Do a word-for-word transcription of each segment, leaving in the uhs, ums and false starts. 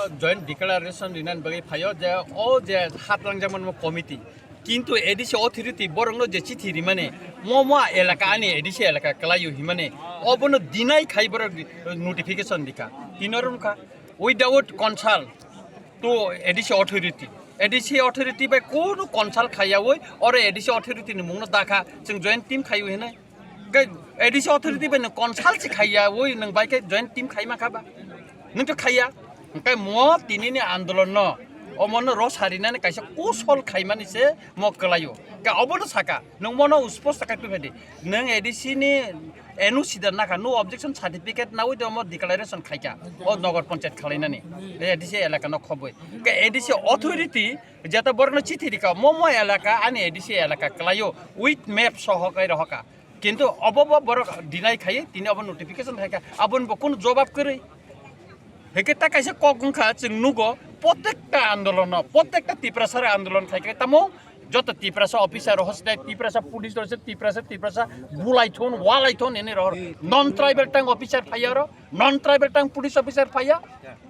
Joint declaration rinani bagwi phaio je o je hat langjakmani committee, kintu A D C authority borokno je chithi rimani, mo mo elaka ani A D C elaka kwlaio himani, obono deny khai borok notification dikha, tino rwngkha without consult to A D C authority. A D C authority bai kunu consult khaiyawi oro A D C authority ni mungno dakha, chwng joint team khaiwi hinwi. Khe A D C authority bai nwng consult se khaiya, oi nwng bai khe joint team khai ma kha ba? Nwng to khaiya. Hwnkhe mo tini ni andolon no, omo no ro sarinani kaisa kosol khaimani se mo kwlaio. Khe obo no saka, nwng mono usposto khai tubadi. Nwng A D C ni N O C da nakha, no objection certificate nawi de omo declaration khaikha. O Nagar Panchayat khalainani. A D C elaka no khobwi. Khe A D C authority jeta borokno chithi rikha, mo mo elaka ani A D C elaka kwlaio with map soho kai rohoka. Kintu obo bo borok deny khai, tini obo notification khai kha, aboni bo kunu jobab kwrwi. Heke ta kaisa kok wngkha, chwng nugo, protekta andolono, protekta Tiprasa andolon khai kha, tamo joto Tiprasa officer rok, hoste Tiprasa police rok, Tiprasa, Tiprasa bulai thon, walai thon, ini rok non tribal tang officer phaiya ro, non tribal tang police officer phaiya.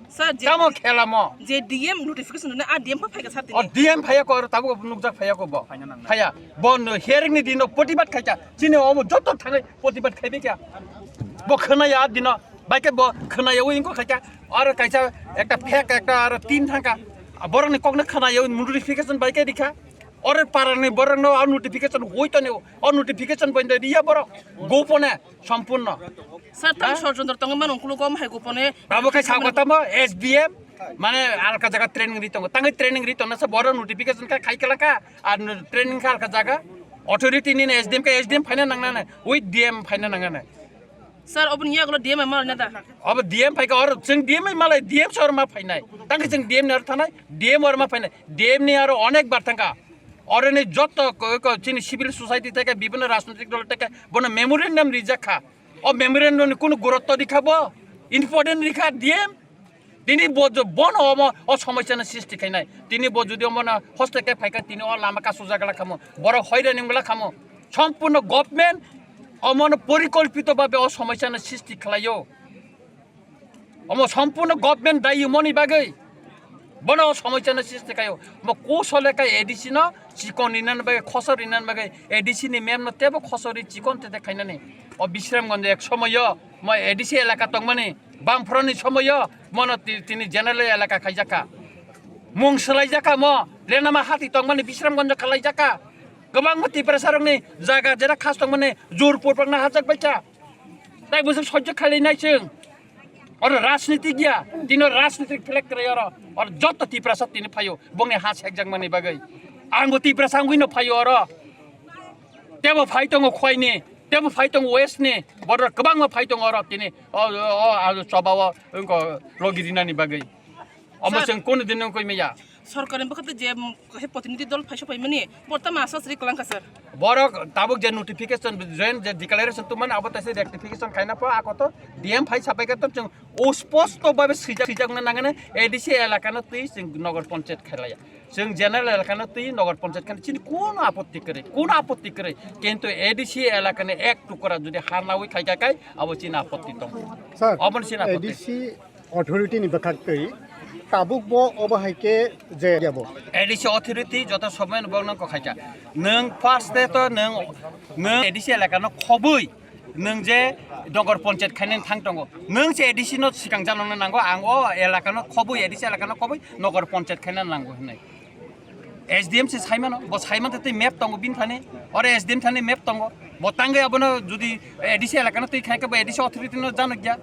Sir, je, tamo khela mo. Je D M notification rwna, a D M pha phaikha sir o tini. D M phaiya ko, tabuk nukjak phaiya ko bo. Phaiya. Bo no hearing ni dino protibad khaikha. Chini omo joto thangwi protibad khaibi kya. Bo khwnaya dino, baikhe bo khwnaya wi inko khaikha. Aro kaisa ekta fake ekta aro tin thangkha. Borokni kokno khwnaya wi notification baikhe rikha. Oro parani borokno o notification hoi toni, o notification bai riya borok gopone sompurno. Sir, tamo ha? Sor chondro tongo mano unkulugo, omo hai gopone. Abo khe sao tamo S D M, mane alka jaga training ri tongo. Tangwi training ri tongna se borok notification kha khai kala kha, ar training kha alka jaga. Authority ni S D M khe S D M phaina nangnane, with D M phaina nangnane. Sir, oboni yagulo D M ma na da? Abo D M phaikha, oro chwng D M malai, D M sor ma phainai. Tangwi chwng D M ni aro thanai, D M or ma phainai. D M ni aro onek bar thangkha. Oroni joto ko, ko chini civil society theke, bibhinno rajnoitik dol theke, bono memorandum rijak kha. O memorandum ni kunu gurutto rikha bo, important rikha D M. Tini bo jo-, bono omo o somosyano srishti khainai. Tini bo jodi omono hoste khe phaikha, tini o lama kasujak la khamo. Borok hoirani wngla khamo. Sompurno government omono porikolpito bhabe o somosyano srishti khlaio. Omo sompurno government dayi moni bagwi. Bono o somosyano srishti khaio. Mo kusole kai A D C no chikon rinani bagwi, khosor rinani bagwi, A D C ni mem no tebo khosor ri chikon tete khainani. O Bisramganj ek somoyo, mo A D C elaka tongmani, Bamfront ni somoyo, mono ti-, tini general elaka khaijakha. Mung swlaijakha mo, Lenama hati tongmani Bisramganj khalaijakha. Kwbangma Tiprasa rokni jaga jera khas tongmani jor purpakna hajak baikha. Tai bwswk sojjo khailai nai chwng. Oro rajniti giya, tino rajnitik phlek kwrwi oro. Oro joto Tiprasa tini phaio, bongni ha sekjakmani bagwi. Angbo Tiprasa wngwino phaio oro. Tebo phai tongo Khwaini, tebo phai tongo West ni, borok kwbangma phai tongo oro tini. O, o, o, a choba o wngkho logi rinani bagwi. Omo sir, chwng kunu din wngkoi maya. Sorkarni bwkhak tei je, mm, kaisa protinidhi dol phaisa phaimani, bo tamo asas ri kwlangkha sir. Borok tabuk je notification, joint je declaration tongmani, abo taisa rectification khaina pho, ako to D M phai sapai khe to chwng o sposto babe swijak, swijakna nangani, A D C elakano twi chwng Nagar Panchayat khailaya. Chwng general elakano twi Nagar Panchayat khaina chini kono apotti kwrwi, kono apotti kwrwi. Kintu A D C elakani ek tukra jodi ha nawi khaikha khai, abo chini apotti tongo. Sir, obono chini apotti. A D C authority ni bwkhak twi tabuk bo obo hai khe je yabo. A D C authority joto somoy no bokno kokhaikha. Nwng first day to nwng, nwng A D C elaka no khobwi nwng je Nagar Panchayat khainani thang tongo. Nwng se A D C no sikang janokna nango, ang o elaka no khobwi, A D C elaka no khobwi Nagar Panchayat khaina nango hinwi. S D M se saimano, bo saimante tei map tongo bini thani, oro S D M thani map tongo. Bo tangwi abono jodi A D C elakano twi khaikhe bo A D C authority no janokya.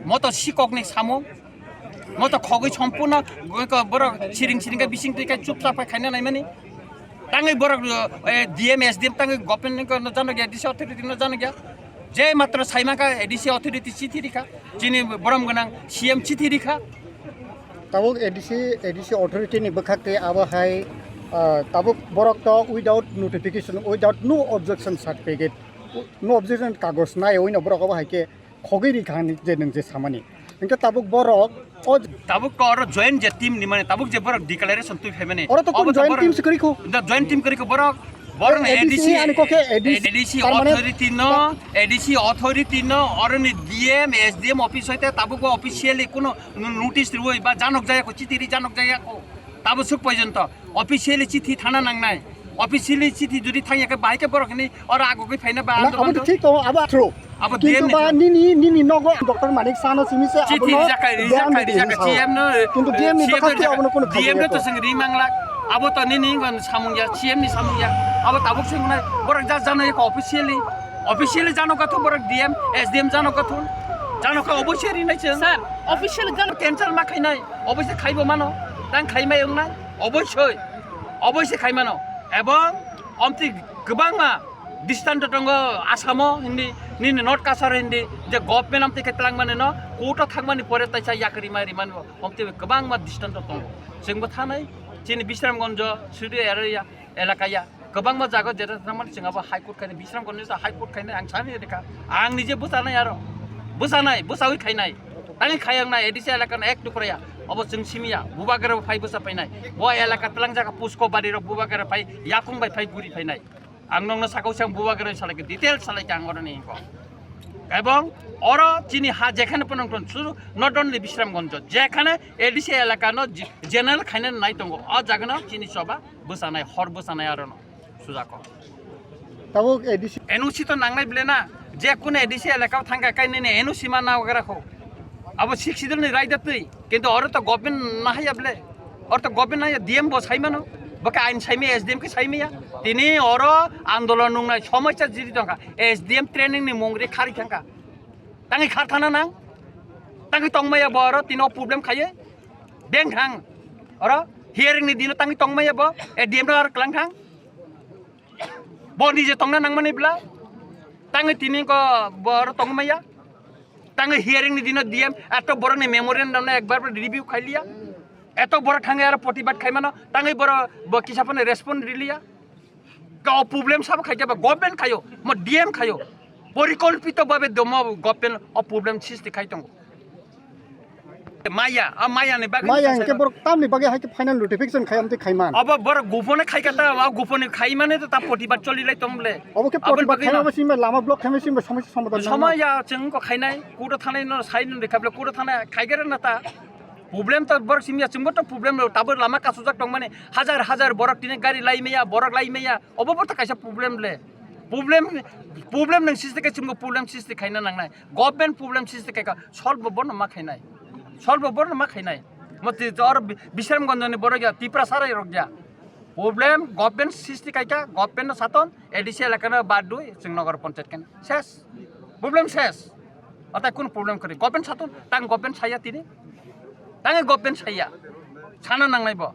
Moto sikokni samung, moto khogwi sompurno borok siring siring khe bising twi khe chupchap khe khaina naimani. Tangwi borok, eh, D M, S D M tangwi government no janokya, A D C authority no janokya. Je matro saimaka A D C authority chithi rikha, chini borom gwnang C M chithi rikha. Tabuk A D C, A D C authority ni bwkhak tei abo hai, ah, tabuk borok to without notification, without no objection certificate, no objection kagoj nai oino borok abo hai khe khogwi ri kha hinwi je nwng je samani. Hwnkhe tabuk borok o tabuk ko oro joint je team ni mane tabuk je borok declaration twi phaimani. Oro to obo to joint borok team se kwrwi kho. Da joint team kwrwi kho borok. Borok A D C, A D C ani kokhe A D C, A D C permanent authority no, A D C authority no, oroni D M, S D M office hoite tabuk bo officially kuno notice rwui ba janok jaya ko, chithi ri janok jaya ko. Tabo suk porjonto officially chithi thana nangnai. Officially chithi jodi thangya khe bahai khe borok ni oro agugwi phaina ba na, abo andolon to do. Thik to, abo true. Abo Kintu D M ni ba thang. Nini, nini nogo Doctor Manik Sano simi se chithi abono rijak khai, rijak ban khai, di rijak khai, hinwi sao. C M no, Kintu D M ni C M no bwkhak khe rijak abono kuno khai, D M no khobor to gaya. Sing rimang lak. Abo to nini wng samung ya, C M ni samung ya. Abo tabuk sing nai, borok ja jano eko officially. Officially jano katho borok D M, S D M jano katho. Jano ka obviously rinai cheng. Sir, officially jano cancel ma khainai. Obviously khaibo mano. Tang khaimai wngnai. Obviously. Obviously khaimano. Ebong omti kwbangma distance tongo Asamo hindi, nini North Cachar hindi, je government amtwi khe twlangmani no, court o thangmani pore taisa yakri ma rimani bo, omtwi kwbangma distance tongo. Chwngbo thanai, chini Bisramganj, Sudu area, elakaya, kwbangma jaga jeta thangmani chwng abo High Court khainai, Bisramganj ni High Court khainai, ang sani rikha, ang nije bwchanai aro, bwchanai, bwchawi khainai, tangwi khayang nai, A D C elaka no ek tukraya, obo chwng simiya, Bubagra bo phai bwcha painai, bo elaka twlang jaga Pusko bari rok Bubagra phai, yakung bai phai guri phainai. Ang nokno sakao se ang Bubagra salai khe detail salai khe ang oroni hinko. Ebong oro chini ha jekhane ponong ton suru not only Bisramganj, jekhane A D C elaka no ge-, general khaina nai tongo. O jaga no chini choba bwchanai, hor bwchanai aro no sujako. Tabuk A D C. N O C to nangnai bile na, je kuno A D C elaka o thangkha kai nini N O C ma nagra kho. Abo Sixth Schedule ni right da twi. Kintu oro to government nahaya ble. Oro to government nahaya D M bo saimano. Bokhe ain saimaya, S D M khe saimaya. Tini oro andolon nungnai somosa jiri tongkha. S D M training ni mungri khari thangkha. Tangwi khar thana nang. Tangwi tongmaya bo oro tini o problem khaye. Beng thang. Oro hearing ni dino tangwi tongmaya bo. A D M no ar klang thang. Bo nije tongna nangmani bla. Tangwi tini ko bo oro tongmaya. Tangwi hearing ni dino D M eto borok ni memorandum no ekbar bo review khailiya. Eto borok thangwi aro protibad khaimano. Tangwi borok bo kisa phano respond riliya. Ka o problem sabo khaikhe ba government khayo, mo D M khayo. Porikolpito babe domo government o problem sisti khai tongo. Maya, a maya ni bagwi Maya chasa hingke no. Borok tamni bagwi hai khe final notification khai amtwi khaiman. Abo borok gupone khai kata, a gupone khaimane to ta protibad choli lai tong ble. Obo khe aboni protibad bagwi khaima no. Ba sima lama block khaima sima somosa somadhan nangma. Somaya chwng ko khainai, kudo thanai no sai no dekha ble, kudo thanai khaigera na ta. Problem to borok simiya chwngbo to problem lo, tabo lama kasujak tongmani hajar hajar borok tini gari lai maya, borok lai maya, obo bo to kaisa problem le. Problem, problem nang sisti khe chwngbo problem sisti khaina nangnai. Government problem sisti khaika solve bo bono ma khainai. Solve bo bono ma khainai. Moti jor Bi-, Bisramganj ni borok ya, Tiprasa rok ya. Problem government sisti khaika, government no saton, A D C elaka no bad dui, chwng Nagar Panchayat kena. Ses. Problem ses. Atai kun problem kori. Government saton, tang government saya tini. Tang government saya. Sana nangnai bo.